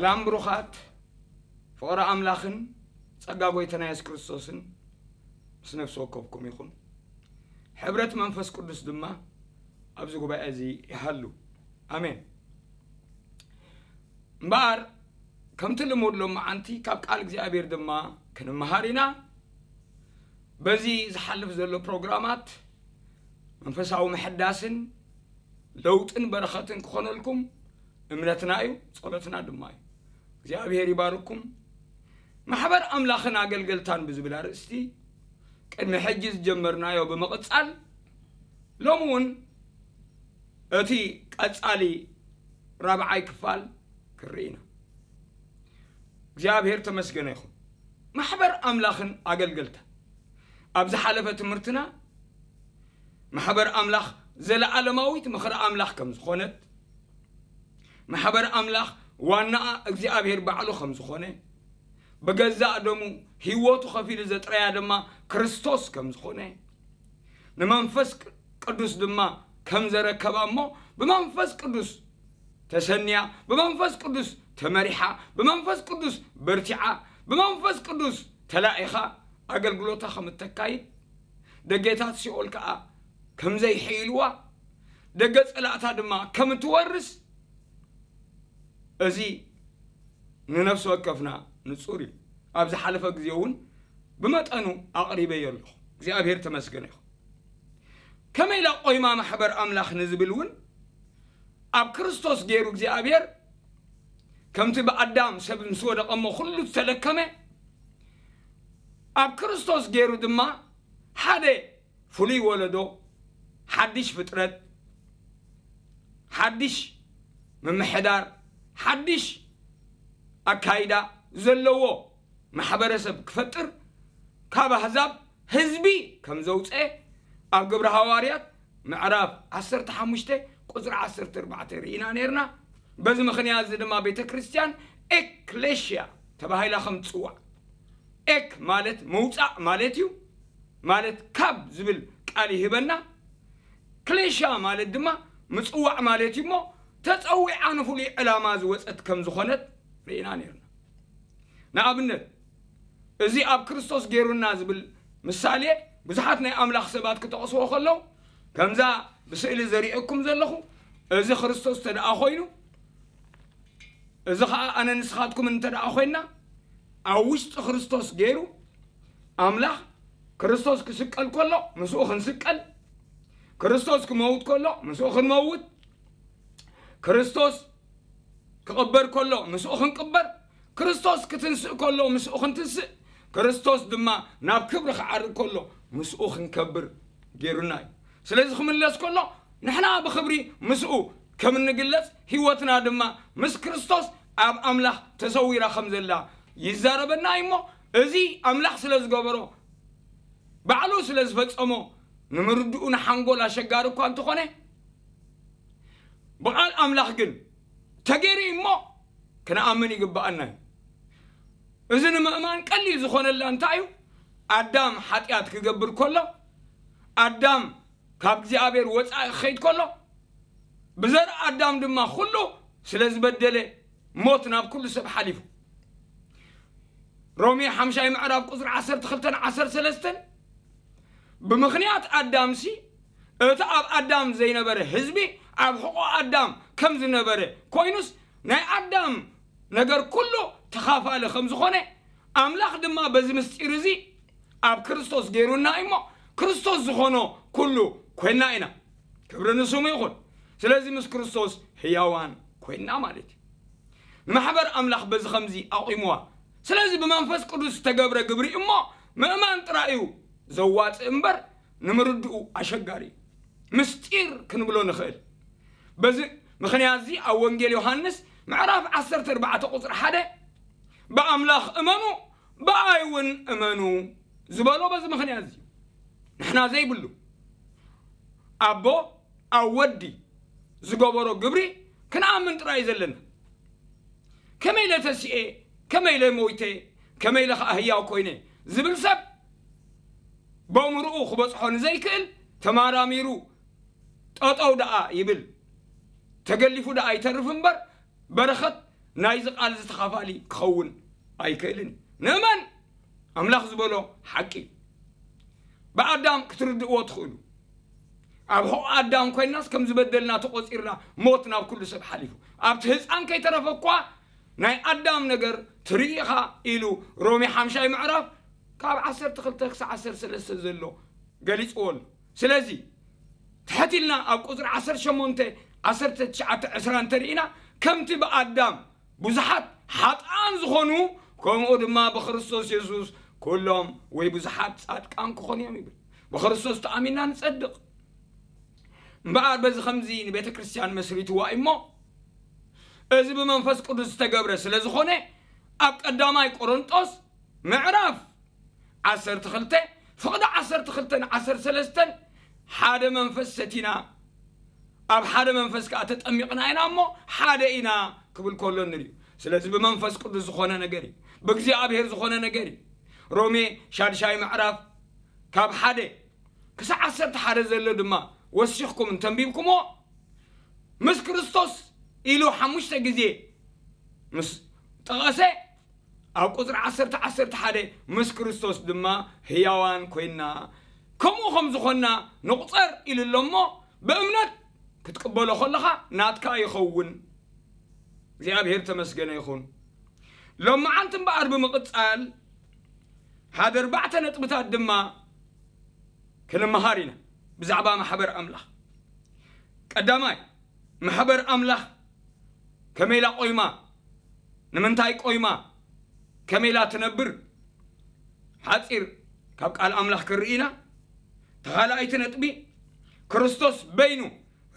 ሰላም ብሩኻት፣ ፍቕሪ ኣምላኽን ጸጋ ጐይታና የሱስ ክርስቶስን ምስ ነፍሲ ወከፍኩም ይኹን። ሕብረት መንፈስ ቅዱስ ድማ ኣብዚ ጉባኤ እዚ ይሃሉ። ኣሜን። እምበኣር ከምቲ ልሙድ ሎመዓንቲ ካብ ቃል እግዚኣብሔር ድማ ክንመሃር ኢና። በዚ ዝሓልፍ ዘሎ ፕሮግራማት መንፈሳዊ ምሕዳስን ለውጥን በረኸትን ክኾነልኩም እምነትና እዩ፣ ጸሎትና ድማ እዩ። እግዚኣብሔር ይባርኩም። ማሕበር ኣምላኽን ኣገልገልታን ብዝብል ኣርእስቲ ቅድሚ ሕጂ ዝጀመርናዮ ብምቕጻል ሎሚ እውን እቲ ቀጻሊ ራብዓይ ክፋል ክርኢ ኢና። እግዚኣብሔር ተመስገነ ይኹን። ማሕበር ኣምላኽን ኣገልገልታን ኣብ ዝሓለፈ ትምህርትና ማሕበር ኣምላኽ ዘለዓለማዊት ምኽሪ ኣምላኽ ከም ዝኾነት፣ ማሕበር ኣምላኽ ዋናኣ እግዚኣብሔር ባዕሉ ከም ዝኾነ፣ ብገዛእ ደሙ ህይወቱ ከፊሉ ዘጥረያ ድማ ክርስቶስ ከም ዝኾነ፣ ንመንፈስ ቅዱስ ድማ ከም ዘረከባ እሞ ብመንፈስ ቅዱስ ተሰንያ፣ ብመንፈስ ቅዱስ ተመሪሓ፣ ብመንፈስ ቅዱስ በርቲዓ፣ ብመንፈስ ቅዱስ ተላኢኻ ኣገልግሎታ ከም እተካይድ፣ ደጌታት ሲኦል ከኣ ከም ዘይሕይልዋ፣ ደገ ጸላእታ ድማ ከም እትወርስ፣ እዚ ንነፍሲ ወከፍና ንጹር እዩ። ኣብ ዝሓለፈ ግዜ እውን ብመጠኑ ኣቕሪበዮ ኣለኹ። እግዚኣብሔር ተመስገነ ይኹን። ከመይ ኢላ ቆይማ ማሕበር ኣምላኽ ንዝብል እውን ኣብ ክርስቶስ ገይሩ እግዚኣብሔር ከምቲ ብኣዳም ሰብ ምስ ወደቐ እሞ ኩሉ ዝተለከመ፣ ኣብ ክርስቶስ ገይሩ ድማ ሓደ ፍሉይ ወለዶ፣ ሓድሽ ፍጥረት፣ ሓድሽ ምምሕዳር፣ ሓድሽ ኣካይዳ ዘለዎ ማሕበረሰብ ክፈጥር ካብ ኣህዛብ ህዝቢ ከም ዘውፀአ ኣብ ግብረ ሃዋርያት ምዕራፍ ዓሰርተ ሓሙሽተ ቁፅሪ ዓሰርተ ኣርባዕተ ርኢና ነርና። በዚ ምኽንያት እዚ ድማ ቤተ ክርስቲያን ኤክሌሽያ ተባሂላ ከም ትፅዋዕ፣ ኤክ ማለት ምውፃእ ማለት እዩ፣ ማለት ካብ ዝብል ቃል ይህበና። ክሌሻ ማለት ድማ ምፅዋዕ ማለት እዩ እሞ ተፀዊዓ ንፍሉይ ዕላማ ዝወፀት ከም ዝኾነት ርኢና ነርና። ንኣብነት እዚ ኣብ ክርስቶስ ገይሩና ዝብል ምሳሌ ብዙሓት ናይ ኣምላኽ ሰባት ክጠቕስዎ ከለዉ ከምዛ ብስእሊ ዘርእየኩም ዘለኹ እዚ ክርስቶስ ተደኣ ኮይኑ እዚ ኸኣ ኣነ ንስኻትኩም እንተ ደኣ ኮይንና ኣብ ውሽጢ ክርስቶስ ገይሩ ኣምላኽ ክርስቶስ ክስቀል ከሎ ምስኡ ክንስቀል፣ ክርስቶስ ክመውት ከሎ ምስኡ ክንመውት፣ ክርስቶስ ክቕበር ከሎ ምስኡ ክንቅበር፣ ክርስቶስ ክትንስእ ከሎ ምስኡ ክንትንስእ፣ ክርስቶስ ድማ ናብ ክብሪ ክዓርግ ከሎ ምስኡ ክንከብር ገይሩና እዩ። ስለዚ ክምለስ ከሎ ንሕና ብኽብሪ ምስኡ ከም እንግለጽ ህይወትና ድማ ምስ ክርስቶስ ኣብ ኣምላኽ ተሰዊራ ከም ዘላ ይዛረበና እዩ እሞ እዚ ኣምላኽ ስለ ዝገበሮ ባዕሉ ስለ ዝፈጸሞ ንምርድኡ ንሓንጎል ኣሸጋሪ እኳ እንተኾነ ብቓል ኣምላኽ ግን ተገይሩ እዩ እሞ ክንኣምን ይግብኣና እዩ። እዚ ንምእማን ቀሊል ዝኾነላ እንታይ እዩ? ኣዳም ሓጢኣት ክገብር ከሎ ኣዳም ካብ እግዚኣብሔር ወፃኢ ክኸይድ ከሎ ብዘር ኣዳም ድማ ኩሉ ስለ ዝበደለ ሞት ናብ ኩሉ ሰብ ሓሊፉ። ሮሜ ሓምሻይ ምዕራፍ ቁፅሪ ዓሰርተ ክልተን ዓሰርተ ሰለስተን ብምኽንያት ኣዳምሲ እቲ ኣብ ኣዳም ዘይነበረ ህዝቢ ኣብ ሕቆ ኣዳም ከም ዝነበረ ኮይኑስ ናይ ኣዳም ነገር ኩሉ ተኻፋሊ ከም ዝኾነ ኣምላኽ ድማ በዚ ምስጢር እዚ ኣብ ክርስቶስ ገይሩና እሞ ክርስቶስ ዝኾኖ ኩሉ ኮይና ኢና። ክብሪ ንስሙ ይኹን። ስለዚ ምስ ክርስቶስ ህያዋን ኮይና ማለት እዩ። ንማሕበር ኣምላኽ በዚ ኸምዚ ኣቑምዋ። ስለዚ ብመንፈስ ቅዱስ ዝተገብረ ግብሪ እሞ ምእማን ጥራይ እዩ ዘዋፅእ እምበር ንምርድኡ ኣሸጋሪ እዩ። ምስጢር ክንብሎ ንኽእል። በዚ ምኽንያት እዚ ኣብ ወንጌል ዮሃንስ ምዕራፍ ዓሰርተ ኣርባዕተ ቁፅሪ ሓደ ብኣምላኽ እመኑ ብኣይ እውን እመኑ ዝበሎ በዚ ምኽንያት እዚ ንሕና ዘይብሉ ኣቦ ኣብ ወዲ ዝገበሮ ግብሪ ክንኣምን ጥራይ እዩ ዘለና። ከመይ ኢለ ተሲኤ፣ ከመይ ኢለ ሞይተ፣ ከመይ ኢለ ኸዓ ህያው ኮይነ ዝብል ሰብ በእምርኡ ክበፅሖ ንዘይክእል ተማራሚሩ ጠጠው ደኣ ይብል። ተገሊፉ ደኣ ይተርፍ እምበር በረኸት ናይዚ ቃል እዚ ተኻፋሊ ክኸውን ኣይክእልን እዩ። ንእመን ኣምላኽ ዝበሎ ሓቂ እዩ። ብኣዳም ክትርድእዎ ትኽእሉ። ኣብ ሕቑ ኣዳም ኮይናስ ከም ዝበደልና ተቖጺርና ሞት ናብ ኩሉ ሰብ ሓሊፉ። ኣብቲ ህፃን ከይተረፈ እኳ ናይ ኣዳም ነገር ትርኢ ኢኻ ኢሉ ሮሜ ሓምሻይ ምዕራፍ ካብ ዓሰርተ ክልተ ክሳብ ዓሰርተ ሰለስተ ዘሎ ገሊፅዎ ኣሎ። ስለዚ ትሕት ኢልና ኣብ ቁፅሪ ዓሰርተ ሸሞንተ፣ ዓሰርተ ትሽዓተ፣ ዕስራ እንተርኢና ከምቲ ብኣዳም ብዙሓት ሓጥኣን ዝኾኑ ከምኡ ድማ ብክርስቶስ የሱስ ኩሎም ወይ ብዙሓት ጻድቃን ክኾኑ እዮም ይብል። ብክርስቶስ ተኣሚንና ንጸድቕ። እምበኣር በዚ ከምዚ ንቤተ ክርስቲያን መስሪትዋ እሞ እዚ ብመንፈስ ቅዱስ ዝተገብረ ስለ ዝኾነ ኣብ ቀዳማይ ቆሮንጦስ ምዕራፍ ዓሰርተ ክልተ ፍቕዲ ዓሰርተ ክልተ ን ዓሰርተ ሰለስተን ሓደ መንፈስ ሰቲና ኣብ ሓደ መንፈስ ከኣ ተጠሚቕና ኢና እሞ ሓደ ኢና ክብል ከሎ ንርእዩ። ስለዚ ብመንፈስ ቅዱስ ዝኾነ ነገር እዩ፣ ብእግዚኣብሔር ዝኾነ ነገር እዩ። ሮሜ ሻድሻይ ምዕራፍ ካብ ሓደ ክሳብ ዓሰርተ ሓደ ዘሎ ድማ ወሲኽኩም እንተንቢብኩሞ ምስ ክርስቶስ ኢሉ ሓሙሽተ ግዜ ምስ ጠቐሰ ኣብ ቁፅሪ ዓሰርተ ዓሰርተ ሓደ ምስ ክርስቶስ ድማ ህያዋን ኮይንና ከምኡ ከም ዝኾንና ንቑፀር ኢሉ ኣሎ እሞ ብእምነት ክትቅበሎ ከለኻ ናትካ ይኸውን። እግዚኣብሔር ተመስገነ ይኹን። ሎመዓንቲ እምበኣር ብምቕፃል ሓደ ኣርባዕተ ነጥብታት ድማ ክንመሃር ኢና ብዛዕባ ማሕበር ኣምላኽ። ቀዳማይ ማሕበር ኣምላኽ ከመይ ኢላ ቆይማ? ንምንታይ ቆይማ? ከመይ ኢላ ትነብር? ሓፂር ካብ ቃል ኣምላኽ ክንርኢ ኢና። ተኻልኣይቲ ነጥቢ ክርስቶስ በይኑ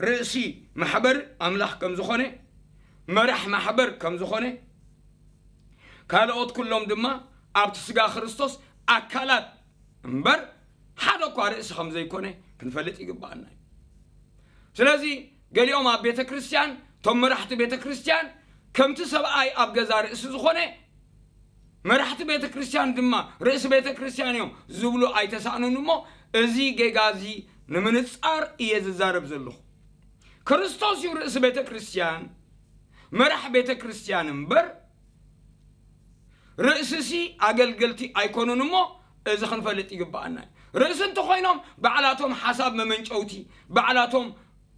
ርእሲ ማሕበር ኣምላኽ ከም ዝኾነ፣ መራሕ ማሕበር ከም ዝኾነ፣ ካልኦት ኩሎም ድማ ኣብቲ ስጋ ክርስቶስ ኣካላት እምበር ሓደ እኳ ርእሲ ከም ዘይኮነ ክንፈልጥ ይግባኣና እዩ። ስለዚ ገሊኦም ኣብ ቤተ ክርስቲያን እቶም መራሕቲ ቤተ ክርስቲያን ከምቲ ሰብኣይ ኣብ ገዛ ርእሲ ዝኾነ መራሕቲ ቤተ ክርስቲያን ድማ ርእሲ ቤተ ክርስቲያን እዮም ዝብሉ ኣይተሳእኑን እሞ እዚ ጌጋ እዚ ንምንጻር እየ ዝዛረብ ዘለኹ። ክርስቶስ እዩ ርእሲ ቤተ ክርስቲያን፣ መራሕ ቤተ ክርስቲያን እምበር ርእስሲ ኣገልገልቲ ኣይኮኑን እሞ እዚ ክንፈልጥ ይግባኣና እዩ። ርእሲ እንተኾይኖም ባዕላቶም ሓሳብ መመንጨውቲ፣ ባዕላቶም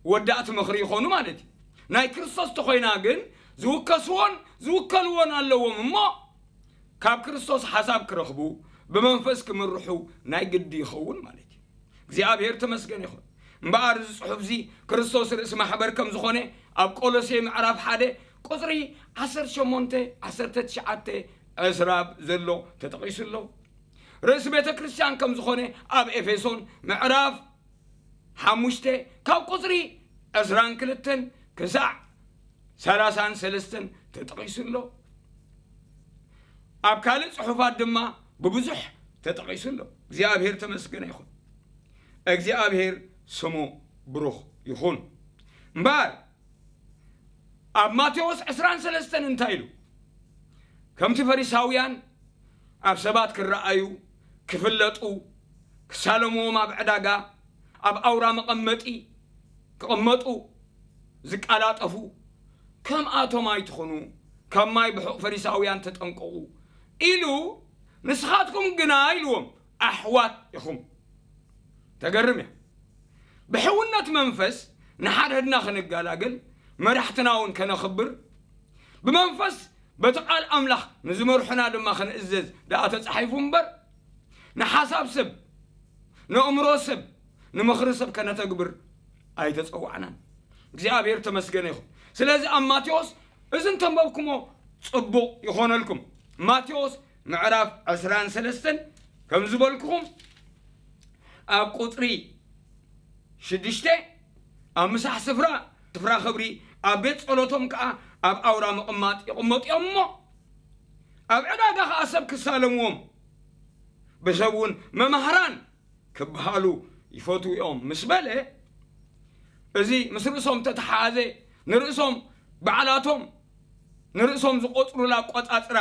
ወዳእቲ ምኽሪ ይኾኑ ማለት እዩ። ናይ ክርስቶስ ተኾይና ግን ዝውከስዎን ዝውከልዎን ኣለዎም እሞ ካብ ክርስቶስ ሓሳብ ክረኽቡ ብመንፈስ ክምርሑ ናይ ግዲ ይኸውን ማለት እዩ። እግዚኣብሔር ተመስገን ይኹን። እምበኣር እዚ ጽሑፍ እዚ ክርስቶስ ርእሲ ማሕበር ከም ዝኾነ ኣብ ቆሎሴ ምዕራፍ ሓደ ቁጽሪ ዓሰርተ ሸሞንተ፣ ዓሰርተ ትሽዓተ፣ ዕስራ ዘሎ ተጠቒሱ ኣሎ። ርእሲ ቤተ ክርስቲያን ከም ዝኾነ ኣብ ኤፌሶን ምዕራፍ ሓሙሽተ ካብ ቁጽሪ ዕስራን ክልተን ክሳዕ ሰላሳን ሰለስተን ተጠቒሱ ኣሎ። ኣብ ካልእ ጽሑፋት ድማ ብብዙሕ ተጠቒሱ ኣሎ። እግዚኣብሔር ተመስገነ ይኹን። እግዚኣብሔር ስሙ ብሩኽ ይኹን። እምበኣር ኣብ ማቴዎስ ዕስራን ሰለስተን እንታይ ኢሉ? ከምቲ ፈሪሳውያን ኣብ ሰባት ክረኣዩ፣ ክፍለጡ፣ ክሳለምዎም ኣብ ዕዳጋ፣ ኣብ ኣውራ መቐመጢ ክቕመጡ ዝቀላጠፉ፣ ከምኣቶም ኣይትኹኑ፣ ካብ ማይ ብሑቕ ፈሪሳውያን ተጠንቀቑ ኢሉ፣ ንስኻትኩም ግና ኢልዎም፣ ኣሕዋት ኢኹም። ተገርም እያ። ብሕውነት መንፈስ ንሓድሕድና ክንገላገል፣ መራሕትና እውን ከነኽብር፣ ብመንፈስ በቲ ቃል ኣምላኽ ንዝመርሑና ድማ ክንእዘዝ ደኣ ተጻሒፉ እምበር፣ ንሓሳብ ሰብ፣ ንእምሮ ሰብ፣ ንምኽሪ ሰብ ከነተግብር ኣይተጸዋዕናን። እግዚኣብሔር ተመስገነ ይኹን። ስለዚ ኣብ ማቴዎስ እዚ እንተንበብኩሞ ጽቡቕ ይኾነልኩም። ማቴዎስ ምዕራፍ ዕስራን ሰለስተን ከም ዝበልኩኹም ኣብ ቁጽሪ ሽዱሽተ ኣብ ምሳሕ ስፍራ፣ ስፍራ ክብሪ፣ ኣብ ቤት ጸሎቶም ከኣ ኣብ ኣውራ ምቕማጥ ይቕመጡ እዮም እሞ፣ ኣብ ዕዳጋ ከኣ ሰብ ክሳለምዎም፣ ብሰብ እውን መማህራን ክበሃሉ ይፈትዉ እዮም ምስ በለ፣ እዚ ምስ ርእሶም ተተሓሓዘ፣ ንርእሶም ባዕላቶም ንርእሶም ዝቖጽሩላ ኣቆጻጽራ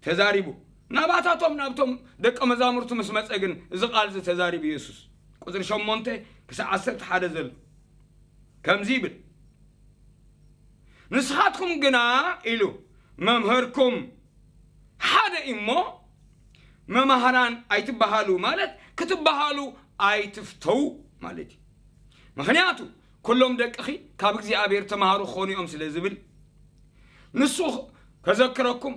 ተዛሪቡ። ናባታቶም ናብቶም ደቀ መዛሙርቱ ምስ መጸ ግን እዚ ቃል እዚ ተዛሪቡ የሱስ። ቁጽሪ ሸሞንተ ክሳብ ዓሰርተ ሓደ ዘሎ ከምዚ ይብል፣ ንስኻትኩም ግና ኢሉ መምህርኩም ሓደ እዩ እሞ መማህራን ኣይትበሃሉ ማለት ክትበሃሉ ኣይትፍተዉ ማለት እዩ። ምኽንያቱ ኩሎም ደቅኺ ካብ እግዚኣብሔር ተማሃሩ ክኾኑ እዮም ስለ ዝብል፣ ንሱ ከዘክረኩም፣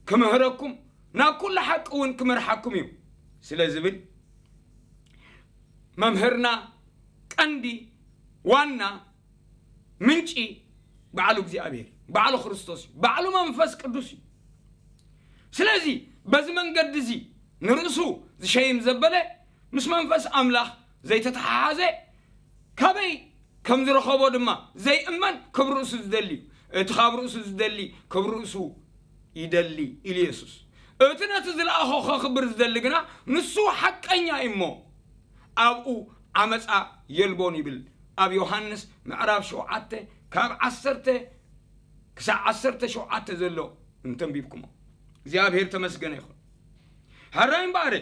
ክምህረኩም፣ ናብ ኩሉ ሓቂ እውን ክመርሓኩም እዩ ስለ ዝብል፣ መምህርና ቀንዲ ዋና ምንጪ ባዕሉ እግዚኣብሔር፣ ባዕሉ ክርስቶስ እዩ፣ ባዕሉ መንፈስ ቅዱስ እዩ። ስለዚ በዚ መንገዲ እዚ ንርእሱ ዝሸይም ዘበለ ምስ መንፈስ ኣምላኽ ዘይተተሓሓዘ ካበይ ከም ዝረኸቦ ድማ ዘይእመን ክብ ርእሱ ዝደሊ እዩ። እቲ ካብ ርእሱ ዝደሊ ክብ ርእሱ ይደሊ ኢሉ የሱስ። እቲ ነቲ ዝለኣኾ ከኽብር ዝደሊ ግና ንሱ ሓቀኛ እዩ እሞ ኣብኡ ዓመፃ የልቦን ይብል። ኣብ ዮሃንስ ምዕራፍ ሸውዓተ ካብ ዓሰርተ ክሳብ ዓሰርተ ሸውዓተ ዘሎ እንተንቢብኩሞ እግዚኣብሔር ተመስገነ ይኹን። ሕራይ እምበኣር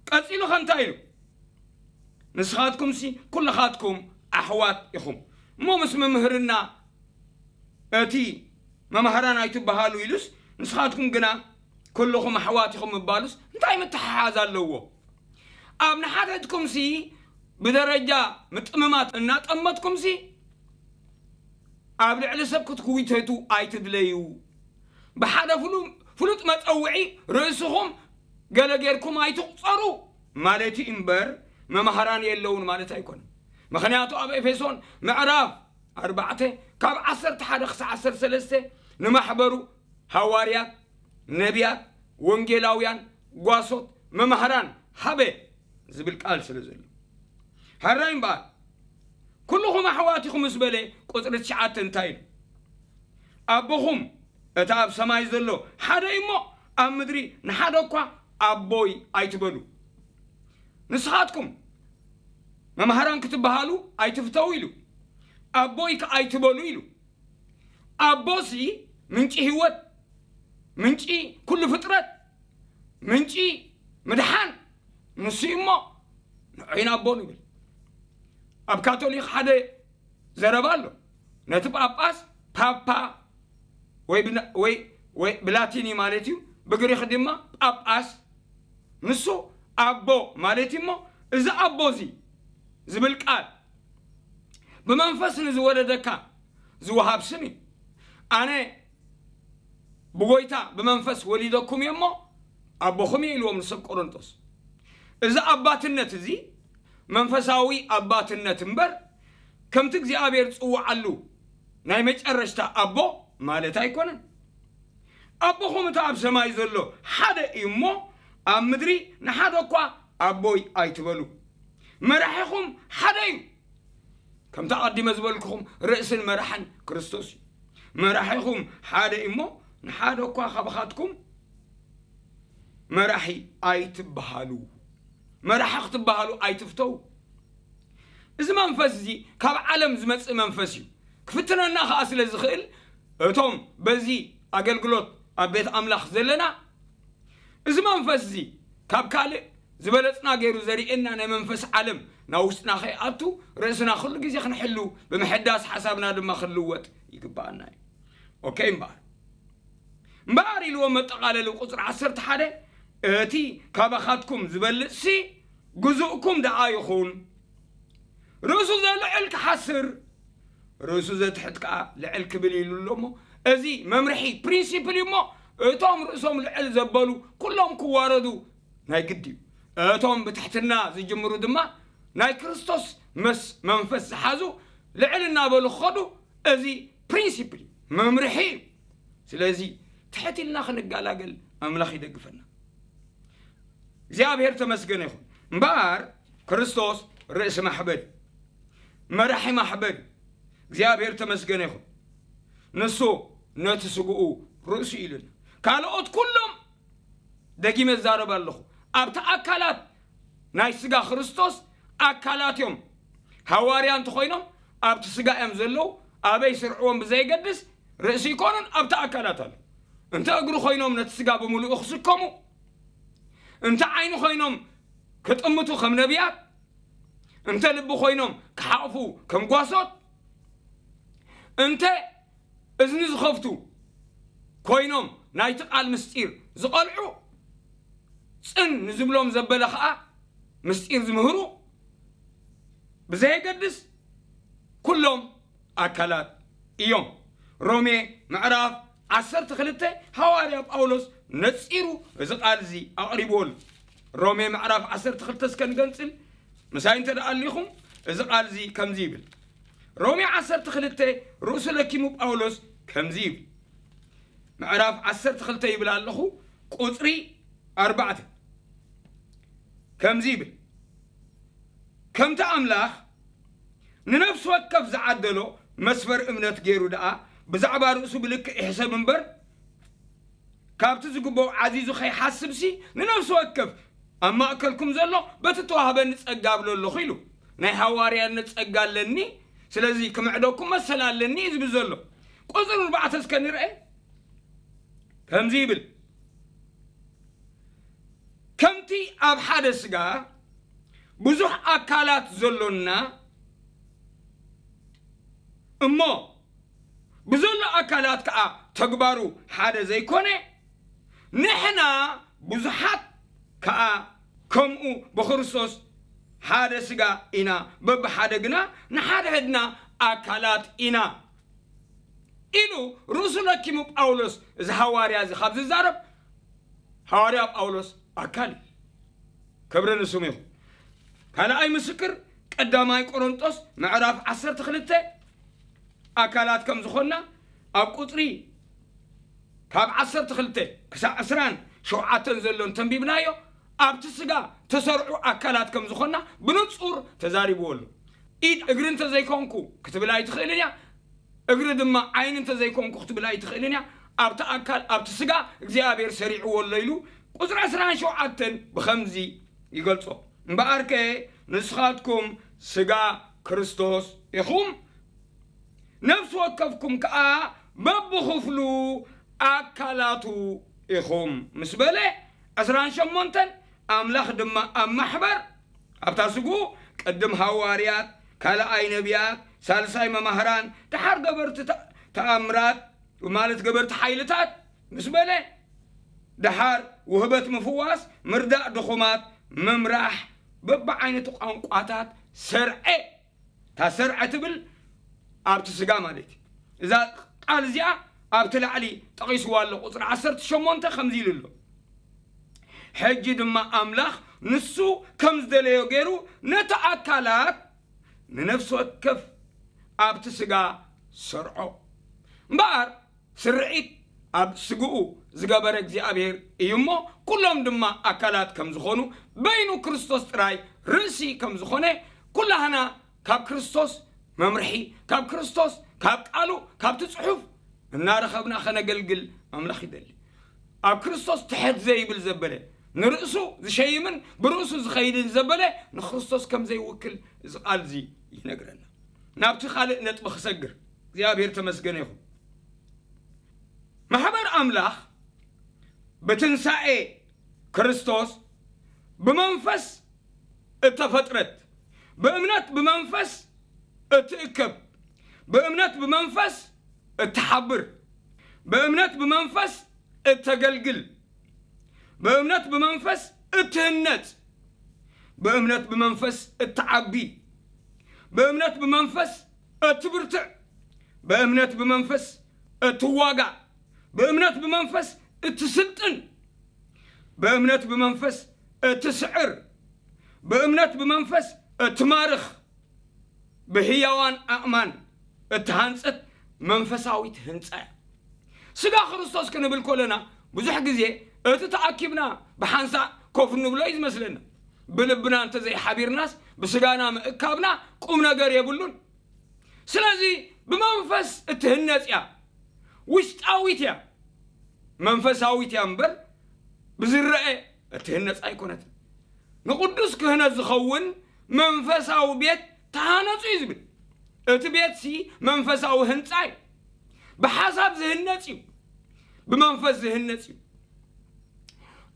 ቀጺሉ ከ እንታይ ኢሉ? ንስኻትኩምሲ ኩልኻትኩም ኣሕዋት ኢኹም እሞ ምስ መምህርና እቲ መማህራን ኣይትበሃሉ ኢሉስ ንስኻትኩም ግና ኩልኹም ኣሕዋት ኢኹም ምባሉስ እንታይ ምትሕሓዝ ኣለዎ? ኣብ ንሓደትኩምሲ ብደረጃ ምጥምማት እናጠመትኩምሲ ኣብ ልዕሊ ሰብ ክትጉይተቱ ኣይትድለዩ። ብሓደ ፍሉ- ፍሉጥ መጸውዒ ርእስኹም ገለ ጌርኩም ኣይትቑጸሩ ማለት እዩ እምበር መማህራን የለውን ማለት ኣይኮነን። ምኽንያቱ ኣብ ኤፌሶን ምዕራፍ ኣርባዕተ ካብ ዓሰርተ ሓደ ክሳዕ ዓሰርተ ሰለስተ ንማሕበሩ ሃዋርያት፣ ነቢያት፣ ወንጌላውያን፣ ጓሶት፣ መማህራን ሃበ ዝብል ቃል ስለ ዘሎ። ሕራይ እምበኣር ኩልኹም ኣሕዋት ኢኹም ምስ በለ ቁጽሪ ትሽዓተ እንታይ ኢሉ? ኣቦኹም እቲ ኣብ ሰማይ ዘሎ ሓደ እዩ እሞ ኣብ ምድሪ ንሓደ እኳ ኣቦይ ኣይትበሉ። ንስኻትኩም መማህራን ክትበሃሉ ኣይትፍተው ኢሉ። ኣቦይ ከ ኣይትበሉ ኢሉ። ኣቦሲ ምንጪ ህይወት፣ ምንጪ ኩሉ ፍጥረት፣ ምንጪ ምድሓን ንሱ እዩ እሞ ንዑይን ኣቦን ይብል። ኣብ ካቶሊክ ሓደ ዘረባ ኣሎ። ነቲ ጳጳስ ፓፓ ወይ ብና- ወይ ወይ ብላቲኒ ማለት እዩ፣ ብግሪክ ድማ ጳጳስ ንሱ ኣቦ ማለት እዩ እሞ እዚ ኣቦ እዚ ዝብል ቃል ብመንፈስ ንዝወለደካ ዝወሃብ ስም እዩ። ኣነ ብጎይታ ብመንፈስ ወሊደኩም እየ እሞ ኣቦኹም እየ ኢልዎም ንሰብ ቆሮንጦስ። እዚ ኣባትነት እዚ መንፈሳዊ ኣባትነት እምበር ከምቲ እግዚኣብሔር ዝጽውዓሉ ናይ መጨረሽታ ኣቦ ማለት ኣይኮነን። ኣቦኹም እቲ ኣብ ሰማይ ዘሎ ሓደ እዩ እሞ ኣብ ምድሪ ንሓደ እኳ ኣቦይ ኣይትበሉ። መራሒኹም ሓደ እዩ። ከምቲ ኣቐዲመ ዝበልኩኹም ርእስን መራሕን ክርስቶስ እዩ። መራሒኹም ሓደ እዩ እሞ ንሓደ እኳ ካባኻትኩም መራሒ ኣይትበሃሉ። መራሒ ክትበሃሉ ኣይትፍተው። እዚ መንፈስ እዚ ካብ ዓለም ዝመጽእ መንፈስ እዩ። ክፍትነና ኸዓ ስለ ዝኽእል እቶም በዚ ኣገልግሎት ኣብ ቤት ኣምላኽ ዘለና እዚ መንፈስ እዚ ካብ ካልእ ዝበለጽና ገይሩ ዘርእየና ናይ መንፈስ ዓለም ናብ ውሽጥና ከይኣቱ ርእስና ኩሉ ግዜ ክንሕሉ ብምሕዳስ ሓሳብና ድማ ክንልወጥ ይግብኣና እዩ። ኦኬ እምበኣር እምበኣር ኢልዎ መጠቓለሊ ቁፅሪ ዓሰርተ ሓደ እቲ ካባኻትኩም ዝበልጽሲ ግዙእኩም ደኣ ይኹን። ርእሱ ዘልዕል ክሓስር ርእሱ ዘትሕት ከዓ ልዕል ክብል ኢሉ ኣሎ እሞ እዚ መምርሒ ፕሪንሲፕል እዩ እሞ እቶም ርእሶም ልዕል ዘበሉ ኩሎም ክዋረዱ ናይ ግድ እዩ። እቶም ብትሕትና ዝጅምሩ ድማ ናይ ክርስቶስ መስ መንፈስ ዝሓዙ ልዕል እናበሉ ክኸዱ እዚ ፕሪንሲፕል እዩ፣ መምርሒ እዩ። ስለዚ ትሕት ኢልና ክንገላገል ኣምላኽ ይደግፈና። እግዚኣብሔር ተመስገነ ይኹን። እምበኣር ክርስቶስ ርእሲ ማሕበር እዩ፣ መራሒ ማሕበር እዩ። እግዚኣብሔር ተመስገነ ይኹን። ንሱ ነቲ ስግኡ ርእሱ ኢሉና። ካልኦት ኩሎም ደጊመ እዛረብ ኣለኹ ኣብቲ ኣካላት ናይ ስጋ ክርስቶስ ኣካላት እዮም። ሃዋርያ እንተኾይኖም ኣብቲ ስጋ እዮም ዘለዉ። ኣበይ ስርዕዎም ብዘየገድስ ርእሲ ይኮኑን ኣብቲ ኣካላት ኣሎ። እንተ እግሪ ኮይኖም ነቲ ስጋ ብምሉኡ ክስከሙ፣ እንተ ዓይኒ ኮይኖም ክጥምቱ ከም ነቢያት፣ እንተ ልቢ ኮይኖም ክሓቕፉ ከም ጓሶት፣ እንተ እዝኒ ዝኸፍቱ ኮይኖም ናይቲ ቃል ምስጢር ዝቐልዑ፣ ጽን ንዝብሎም ዘበለ ኸኣ ምስጢር ዝምህሩ፣ ብዘየገድስ ኩሎም ኣካላት እዮም። ሮሜ ምዕራፍ ዓሰርተ ክልተ፣ ሃዋርያ ጳውሎስ ነጺሩ እዚ ቃል እዚ ኣቕሪብዎ ኣሎ። ሮሜ ምዕራፍ ዓሰርተ ክልተ እስከ ንገንጽል፣ ምሳይ እንተ ደኣ ኣሊኹም፣ እዚ ቃል እዚ ከምዚ ይብል። ሮሜ ዓሰርተ ክልተ፣ ርእሱ ለኪሙ ጳውሎስ ከምዚ ይብል። ምዕራፍ ዓሰርተ ክልተ ይብል ኣለኹ፣ ቁጽሪ ኣርባዕተ ከምዚ ይብል። ከምቲ ኣምላኽ ንነፍሲ ወከፍ ዝዓደሎ መስፈር እምነት ገይሩ ደኣ፣ ብዛዕባ ርእሱ ብልክዕ ይሕሰብ እምበር፣ ካብቲ ዝግብኦ ዓዚዙ ከይሓስብሲ፣ ንነፍሲ ወከፍ ኣብ ማእከልኩም ዘሎ በቲ ተዋህበኒ ጸጋ እብሎ ኣለኹ ኢሉ። ናይ ሃዋርያነት ጸጋ ኣለኒ፣ ስለዚ ክምዕደኩም መሰል ኣለኒ እዩ ዝብል ዘሎ። ቁጽሪ ኣርባዕተ እስከ ንርአ። ከምዚ ይብል፣ ከምቲ ኣብ ሓደ ስጋ ብዙሕ ኣካላት ዘሎና፣ እሞ ብዘሎ ኣካላት ከኣ ተግባሩ ሓደ ዘይኮነ፣ ንሕና ብዙሓት ከኣ ከምኡ ብክርስቶስ ሓደ ስጋ ኢና፣ በብሓደ ግና ንሓድሕድና ኣካላት ኢና ኢሉ ርእሱ ለኪሙ ጳውሎስ፣ እዚ ሃዋርያ እዚ ካብ ዝዛረብ፣ ሃዋርያ ጳውሎስ ኣካል እዩ። ክብሪ ንስሙ ይኹን። ካልኣይ ምስክር፣ ቀዳማይ ቆሮንጦስ ምዕራፍ ዓሰርተ ክልተ ኣካላት ከም ዝኾንና ኣብ ቁጽሪ ካብ ዓሰርተ ክልተ ክሳዕ ዕስራን ሸውዓተን ዘሎ እንተንቢብናዮ፣ ኣብቲ ስጋ ተሰርዑ ኣካላት ከም ዝኾንና ብንጹር ተዛሪብዎ ኣሎ። ኢድ እግሪ እንተዘይኮንኩ ክትብል ኣይትኽእልን እያ። እግሪ ድማ ዓይኒ እንተዘይኮንኩ ክትብል ኣይትኽእልን እያ። ኣብቲ ኣካል፣ ኣብቲ ስጋ እግዚኣብሔር ሰሪዕዎ ኣሎ ኢሉ ቁጽሪ ዕስራን ሸውዓተን ብኸምዚ ይገልጾ። እምበኣርከ ንስኻትኩም ስጋ ክርስቶስ ኢኹም፣ ነፍሲ ወከፍኩም ከኣ በብኽፍሉ ኣካላቱ ኢኹም ምስ በለ፣ ዕስራን ሸሞንተን ኣምላኽ ድማ ኣብ ማሕበር፣ ኣብታ ስግኡ ቅድም ሃዋርያት፣ ካልኣይ ነቢያት፣ ሳልሳይ መማህራን፣ ደሓር ገበርቲ ተ-፣ ተኣምራት፣ ማለት ገበርቲ ሓይልታት ምስ በለ፣ ደሓር ውህበት ምፍዋስ፣ ምርዳእ ድኹማት፣ ምምራሕ፣ በብዓይነቱ ቋንቋታት ሰርዐ። እታ ሰርዐ ትብል ኣብቲ ስጋ ማለት እዩ። እዛ ቃል እዚኣ ኣብቲ ላዕሊ ጠቒስዋ ኣሎ፣ ቁጽሪ ዓሰርተ ሸሞንተ ከምዚ ኢሉ ኣሎ። ሕጂ ድማ ኣምላኽ ንሱ ከም ዝደለዮ ገይሩ ነቲ ኣካላት ንነፍሲ ወከፍ ኣብቲ ስጋ ሰርዖ። እምበኣር ስርዒት ኣብ ስግኡ ዝገበረ እግዚኣብሔር እዩ እሞ፣ ኩሎም ድማ ኣካላት ከም ዝኾኑ፣ በይኑ ክርስቶስ ጥራይ ርእሲ ከም ዝኾነ፣ ኩላህና ካብ ክርስቶስ መምርሒ፣ ካብ ክርስቶስ፣ ካብ ቃሉ፣ ካብቲ ጽሑፍ እናረኸብና ኸነገልግል ኣምላኽ ይደሊ። ኣብ ክርስቶስ ትሕት ዘይብል ዘበለ፣ ንርእሱ ዝሸይምን ብርእሱ ዝኸይድን ዘበለ ንክርስቶስ ከም ዘይውክል እዚ ቃል እዚ ይነግረና። ናብቲ ካልእ ነጥቢ ክሰግር፣ እግዚኣብሔር ተመስገነ ይኹን። ማሕበር ኣምላኽ ብትንሳኤ ክርስቶስ ብመንፈስ እተፈጥረት፣ ብእምነት ብመንፈስ እትእከብ፣ ብእምነት ብመንፈስ እትሓብር፣ ብእምነት ብመንፈስ እተገልግል፣ ብእምነት ብመንፈስ እትህነጽ፣ ብእምነት ብመንፈስ እትዓቢ፣ ብእምነት ብመንፈስ እትብርትዕ፣ ብእምነት ብመንፈስ እትዋጋእ፣ ብእምነት ብመንፈስ እትስልጥን፣ ብእምነት ብመንፈስ እትስዕር፣ ብእምነት ብመንፈስ እትማርኽ፣ ብህያዋን ኣእማን እተሃንጸት መንፈሳዊት ህንጻ እያ። ስጋ ክርስቶስ ክንብል ከለና ብዙሕ ግዜ እቲ ተኣኪብና ብሓንሳእ ኮፍ እንብሎ እዩ ዝመስለና። ብልብና እንተዘይሓቢርናስ ብስጋና ምእካብና ቁም ነገር የብሉን። ስለዚ ብመንፈስ እትህነጽ እያ፣ ውሽጣዊት እያ። መንፈሳዊት እያ እምበር ብዝረአ እትህነጽ ኣይኮነትን። ንቅዱስ ክህነት ዝኸውን መንፈሳዊ ቤት ተሃነጹ እዩ ዝብል። እቲ ቤትሲ መንፈሳዊ ህንጻ እዩ። ብሓሳብ ዝህነጽ እዩ፣ ብመንፈስ ዝህነጽ እዩ።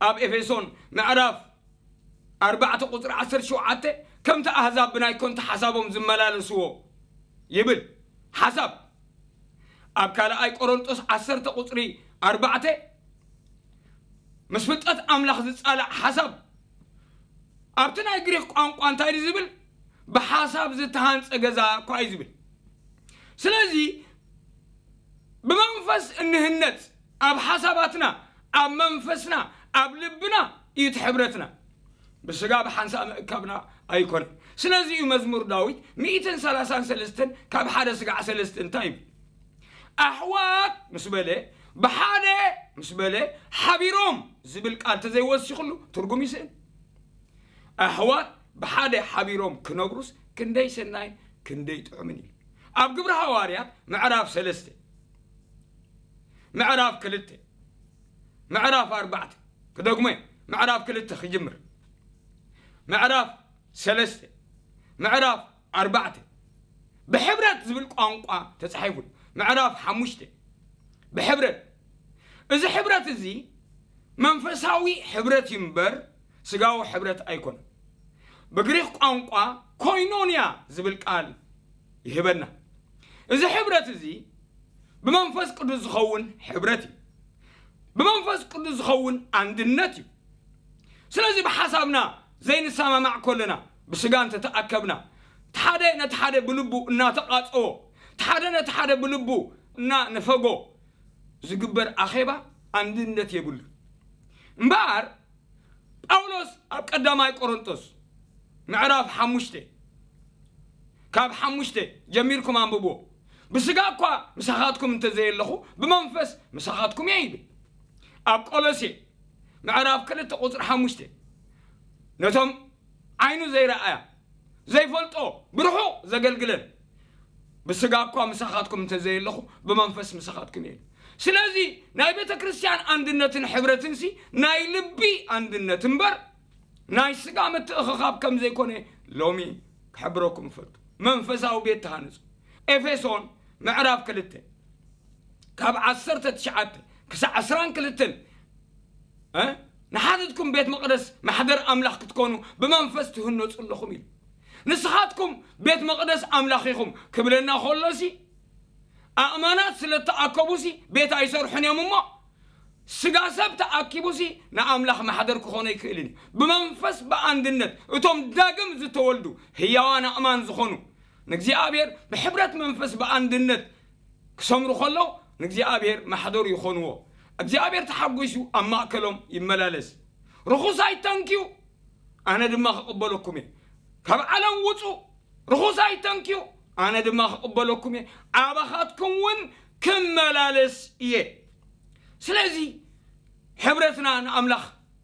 ኣብ ኤፌሶን ምዕራፍ ኣርባዕተ ቁጽሪ ዓሰርተ ሸውዓተ፣ ከምቲ ኣህዛብ ብናይ ኮንቶ ሓሳቦም ዝመላለስዎ ይብል። ሓሳብ ኣብ ካልኣይ ቆሮንጦስ ዓሰርተ ቁጽሪ ኣርባዕተ፣ ምስ ፍልጠት ኣምላኽ ዝጻላእ ሓሳብ። ኣብቲ ናይ ግሪኽ ቋንቋ እንታይ እዩ ዝብል? ብሓሳብ ዝተሃንጸ ገዛ እኳ እዩ ዝብል። ስለዚ ብመንፈስ እንህነጽ፣ ኣብ ሓሳባትና፣ ኣብ መንፈስና፣ ኣብ ልብና እዩ እቲ ሕብረትና። ብስጋ ብሓንሳእ ምእካብና ኣይኮነን። ስለዚ እዩ መዝሙር ዳዊት ሚእትን ሰላሳን ሰለስተን ካብ ሓደ ስጋዕ ሰለስተ እንታይ ይብል? ኣሕዋት ምስ በለ፣ ብሓደ ምስ በለ፣ ሓቢሮም ዝብል ቃል ተዘይወሲኹሉ ትርጉም ይስእን። ኣሕዋት ብሓደ ሓቢሮም ክነብሩስ ክንደይ ሰናይን ክንደይ ጥዑምን እዩ። ኣብ ግብሪ ሃዋርያት ምዕራፍ ሰለስተ፣ ምዕራፍ ክልተ፣ ምዕራፍ ኣርባዕተ፣ ክደግሞ እየ፣ ምዕራፍ ክልተ ክጅምር፣ ምዕራፍ ሰለስተ፣ ምዕራፍ ኣርባዕተ፣ ብሕብረት ዝብል ቋንቋ ተጻሒፉ። ምዕራፍ ሓሙሽተ፣ ብሕብረት። እዚ ሕብረት እዚ መንፈሳዊ ሕብረት እዩ እምበር ስጋዊ ሕብረት ኣይኮነን። ብግሪኽ ቋንቋ ኮይኖንያ ዝብል ቃል ይህበና። እዚ ሕብረት እዚ ብመንፈስ ቅዱስ ዝኸውን ሕብረት እዩ። ብመንፈስ ቅዱስ ዝኸውን ኣንድነት እዩ። ስለዚ ብሓሳብና ዘይንሰማማዕ ከለና፣ ብስጋ እንተተኣከብና፣ እቲ ሓደ ነቲ ሓደ ብልቡ እናተቓጸዎ፣ እቲ ሓደ ነቲ ሓደ ብልቡ እናነፈጎ ዝግበር ኣኼባ ኣንድነት የብሉን። እምበኣር ጳውሎስ ኣብ ቀዳማይ ቆሮንቶስ ምዕራፍ ሓሙሽተ፣ ካብ ሓሙሽተ ጀሚርኩም ኣንብብዎ። ብስጋ እኳ ምሳኻትኩም እንተዘየለኹ፣ ብመንፈስ ምሳኻትኩም እየ ይብል። ኣብ ቆሎሴ ምዕራፍ ክልተ ቁጽሪ ሓሙሽተ፣ ነቶም ዓይኑ ዘይረኣያ ዘይፈልጦ ብርሑቕ ዘገልግለን፣ ብስጋ እኳ ምሳኻትኩም እንተዘየለኹ፣ ብመንፈስ ምሳኻትኩም እየ። ስለዚ ናይ ቤተ ክርስቲያን ኣንድነትን ሕብረትንሲ ናይ ልቢ ኣንድነት እምበር ናይ ስጋ ምትእኽኻብ ከም ዘይኮነ ሎሚ ክሕብረኩም እፈቱ። መንፈሳዊ ቤት ተሃነጹ። ኤፌሶን ምዕራፍ ክልተ ካብ ዓሰርተ ትሽዓተ ክሳዕ ዕስራን ክልተን፣ እ፣ ንሓትትኩም ቤት መቕደስ ማሕደር ኣምላኽ ክትኮኑ ብመንፈስ ትህነጹ ኣለኹም ኢሉ። ንስኻትኩም ቤት መቕደስ ኣምላኽ ኢኹም ክብለና ከሎሲ፣ ኣእማናት ስለ እተኣከቡሲ ቤት ኣይሰርሑን እዮም እሞ፣ ስጋ ሰብ ተኣኪቡሲ ንኣምላኽ ማሕደር ክኾኖ ኣይክእልን እዩ። ብመንፈስ ብኣንድነት እቶም ዳግም ዝተወልዱ ህያዋን ኣእማን ዝኾኑ ንእግዚኣብሔር ብሕብረት መንፈስ ብኣንድነት ክሰምሩ ከለዉ ንእግዚኣብሔር ማሕደሩ ይኾንዎ። እግዚኣብሔር ተሓጒሱ ኣብ ማእከሎም ይመላለስ። ርኹስ ኣይተንክዩ፣ ኣነ ድማ ክቕበለኩም እየ። ካብ ዓለም ውጹ፣ ርኹስ ኣይተንክዩ፣ ኣነ ድማ ክቕበለኩም እየ። ኣባኻትኩም እውን ክመላለስ እየ። ስለዚ ሕብረትና ንኣምላኽ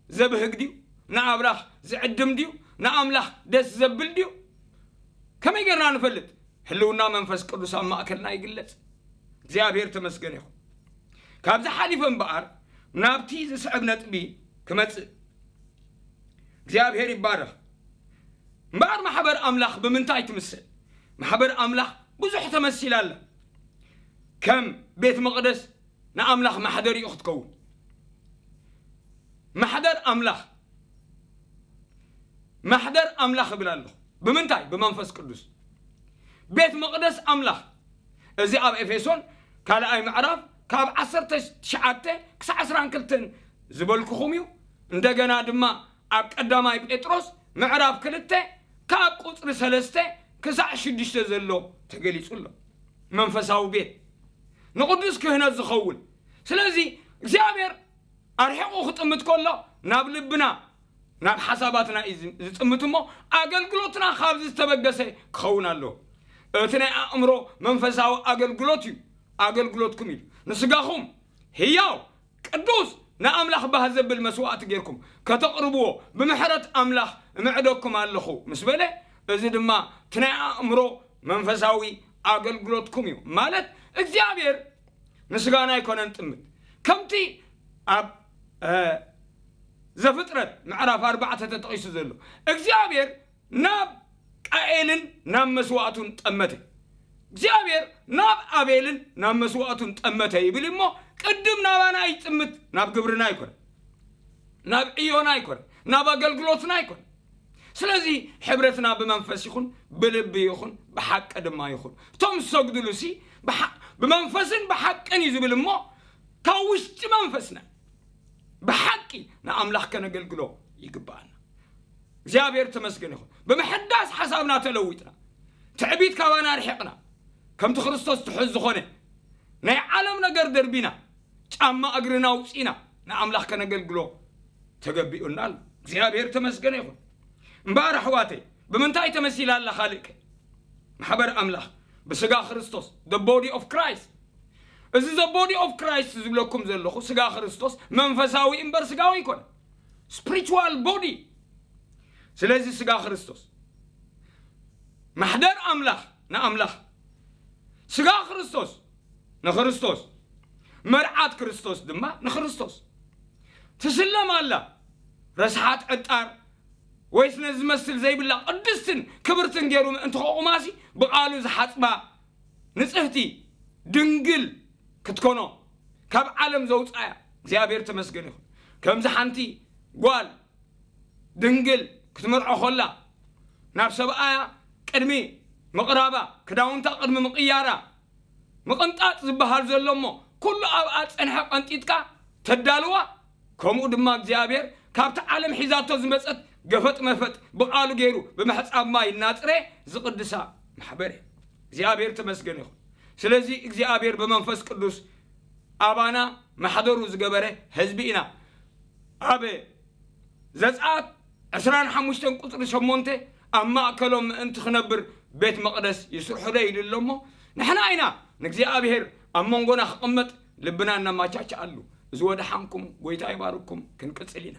ዘብህግ ድዩ? ንኣምላኽ ዝዕድም ድዩ? ንኣምላኽ ደስ ዘብል ድዩ? ከመይ ጌርና ንፈልጥ? ህልውና መንፈስ ቅዱስ ኣብ ማእከልና ይግለጽ። እግዚኣብሔር ተመስገን ይኹን። ካብዚ ሓሊፈ እምበኣር ናብቲ ዝስዕብ ነጥቢ ክመጽእ። እግዚኣብሔር ይባረኽ። እምበኣር ማሕበር ኣምላኽ ብምንታይ ትምሰል? ማሕበር ኣምላኽ ብዙሕ ተመሲላ ኣላ። ከም ቤት መቕደስ ንኣምላኽ ማሕደሪኡ ክትከውን። ማሕደር ኣምላኽ፣ ማሕደር ኣምላኽ እብል ኣለኹ። ብምንታይ? ብመንፈስ ቅዱስ። ቤት መቕደስ ኣምላኽ። እዚ ኣብ ኤፌሶን ካልኣይ ምዕራፍ ካብ ዓሰርተ ትሽዓተ ክሳዕ ዕስራን ክልተን ዝበልኩኹም እዩ። እንደገና ድማ ኣብ ቀዳማይ ጴጥሮስ ምዕራፍ ክልተ ካብ ቁጽሪ ሰለስተ ክሳዕ ሽዱሽተ ዘሎ ተገሊጹ ኣሎ። መንፈሳዊ ቤት ንቕዱስ ክህነት ዝኸውን። ስለዚ እግዚኣብሔር ኣርሒቑ ክጥምት ከሎ ናብ ልብና፣ ናብ ሓሳባትና እዩ ዝ-፣ ዝጥምት እሞ ኣገልግሎትና ካብዚ ዝተበገሰ ክኸውን ኣለዎ። እቲ ናይ ኣእምሮ መንፈሳዊ ኣገልግሎት እዩ፣ ኣገልግሎትኩም እዩ። ንስጋኹም ህያው ቅዱስ ንኣምላኽ ባህ ዘብል መስዋዕቲ ጌርኩም ከተቕርብዎ ብምሕረት ኣምላኽ እምዕደኩም ኣለኹ ምስ በለ፣ እዚ ድማ እቲ ናይ ኣእምሮ መንፈሳዊ ኣገልግሎትኩም እዩ። ማለት እግዚኣብሔር ንስጋና ኣይኮነን ጥምት። ከምቲ ኣብ፣ እ፣ ዘፍጥረት ምዕራፍ ኣርባዕተ ተጠቒሱ ዘሎ እግዚኣብሔር ናብ ቃኤልን ናብ መስዋዕቱን ጠመተ። እግዚኣብሔር ናብ ኣቤልን ናብ መስዋዕቱን ጠመተ ይብል እሞ ቅድም ናባና ይጥምት፣ ናብ ግብርና ኣይኮነ፣ ናብ ዕዮና ኣይኮነ፣ ናብ ኣገልግሎትና ኣይኮነ። ስለዚ ሕብረትና ብመንፈስ ይኹን ብልቢ ይኹን ብሓቂ ድማ ይኹን። እቶም ዝሰግድሉሲ ብሓ-፣ ብመንፈስን ብሓቅን እዩ ዝብል እሞ ካብ ውሽጢ መንፈስና ብሓቂ ንኣምላኽ ከነገልግሎ ይግባኣና። እግዚኣብሔር ተመስገን ይኹን። ብምሕዳስ ሓሳብና ተለዊጥና፣ ትዕቢት ካባና ርሒቕና፣ ከምቲ ክርስቶስ ትሑዝ ዝኾነ ናይ ዓለም ነገር ደርቢና፣ ጫማ እግርና ኣውፂና ንኣምላኽ ከነገልግሎ ተገቢኡና ኣሎ። እግዚኣብሔር ተመስገን ይኹን። እምበኣር ኣሕዋተይ፣ ብምንታይ ተመሲላ ኣላ ካልእከ? ማሕበር ኣምላኽ ብስጋ ክርስቶስ፣ the body of Christ። እዚ the body of Christ ዝብለኩም ዘለኹ፣ ስጋ ክርስቶስ መንፈሳዊ እምበር ስጋዊ ኣይኮነ፣ spiritual body። ስለዚ ስጋ ክርስቶስ፣ ማሕደር ኣምላኽ ንኣምላኽ፣ ስጋ ክርስቶስ ንክርስቶስ፣ መርዓት ክርስቶስ ድማ ንክርስቶስ ትስለም ኣላ። ረስሓት ዕጣር ወይስ ነዚ ዝመስል ዘይብላ ቅድስትን ክብርትን ገይሩ ምእንቲ ከቑማሲ፣ ብቓሉ ዝሓጽባ ንጽህቲ ድንግል ክትኮኖ፣ ካብ ዓለም ዘውጻያ እግዚኣብሔር ተመስገን ይኹን። ከምዚ ሓንቲ ጓል ድንግል ክትምርዖ ኮላ፣ ናብ ሰብኣያ ቅድሚ ምቕራባ፣ ክዳውንታ ቅድሚ ምቕያራ፣ ምቕንጣጥ ዝበሃል ዘሎ እሞ፣ ኩሉ ኣብኣ ጸንሐ ቀንጢጥካ ተዳልዋ። ከምኡ ድማ እግዚኣብሔር ካብቲ ዓለም ሒዛቶ ዝመጸት ገፈጥ መፈጥ ብቓሉ ገይሩ ብምሕጻብ ማይ እናጽረ ዝቕድሳ ማሕበር እየ። እግዚኣብሔር ተመስገን ይኹን። ስለዚ እግዚኣብሔር ብመንፈስ ቅዱስ ኣባና ማሕደሩ ዝገበረ ህዝቢ ኢና። ኣብ ዘጸኣት ዕስራን ሓሙሽተን ቁጽሪ ሸሞንተ፣ ኣብ ማእከሎም ምእንቲ ክነብር ቤት መቕደስ ይስርሑለይ ኢሉ ኣሎ እሞ፣ ንሕና ኢና ንእግዚኣብሔር ኣብ መንጎና ክቕመጥ ልብና እናማቻቸኣሉ። እዚ ወደሓንኩም፣ ጎይታ ይባርኩም። ክንቅጽል ኢና።